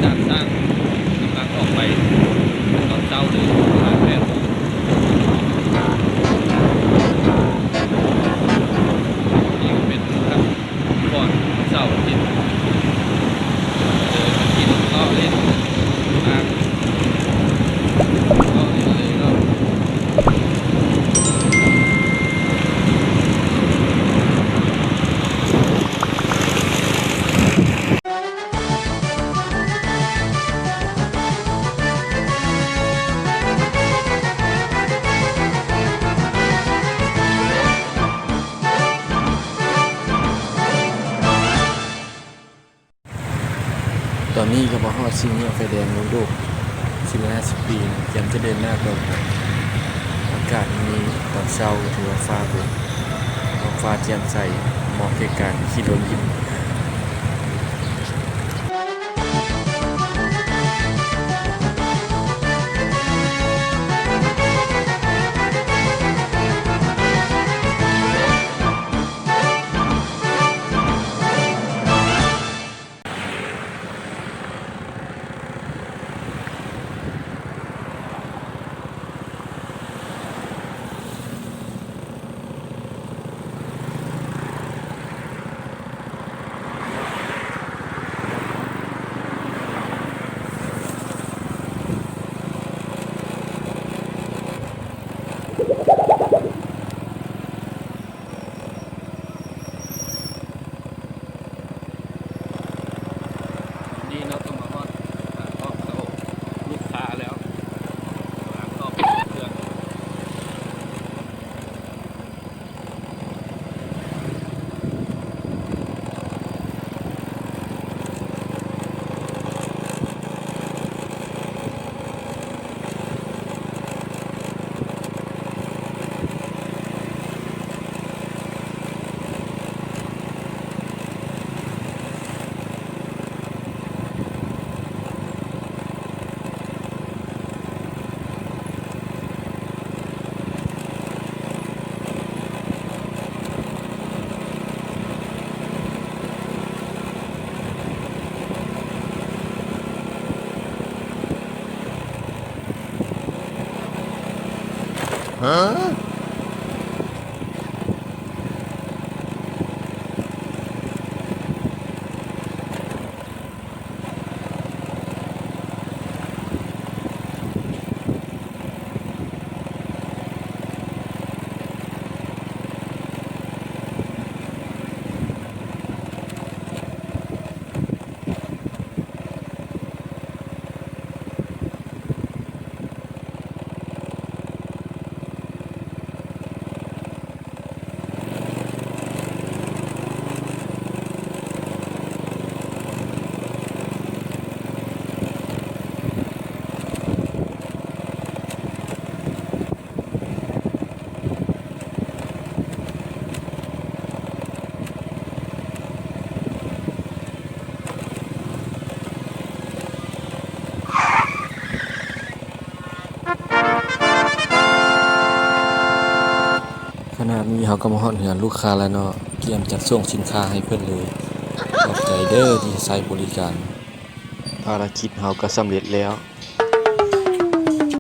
ຈາກຊ່າງກຳລັງອອກໄປຕອນເຊົ້າເລີຍ ປະມານແປດໂມງ. ນີ້ກໍເປັນພັກຜ່ອນເສົາອາທິດ ເດີນກິນເລາະຫຼິ້ນຢູ່ອ່າງ ເລາະຫຼິ້ນເລີຍເນາະ. ຕອນນີ້ກໍມາຮອດສີ່ແຍກໄຟແດງເມືອງໂດກ ສີ່ຮ້ອຍຫ້າສິບປີ ກຽມຈະເດີນໜ້າຕໍ່ໄປ. ອາກາດມື້ນີ້ຕອນເຊົ້າກໍຖືວ່າຟ້າໂປ່ງ ທ້ອງຟ້າແຈ່ມໃສ ເໝາະແກ່ການຂີ່ລົດຫຼິ້ນ. ນີ້ເນາະ ກໍມາຮອດທາງອອກເຂົ້າລູກຄ້າແລ້ວ ທາງອອກເຄື່ອງ. ຂະນະນີ້ເຮົາກໍມາຮອດເຮືອນລູກຄ້າແລ້ວເນາະ, ກຽມຈັດສົ່ງສິນຄ້າໃຫ້ເພິ່ນເລີຍ. ຂອບໃຈເດີທີ່ໃຊ້ບໍລິການ. ພາລະກິດເຮົາກໍສຳເລັດແລ້ວ.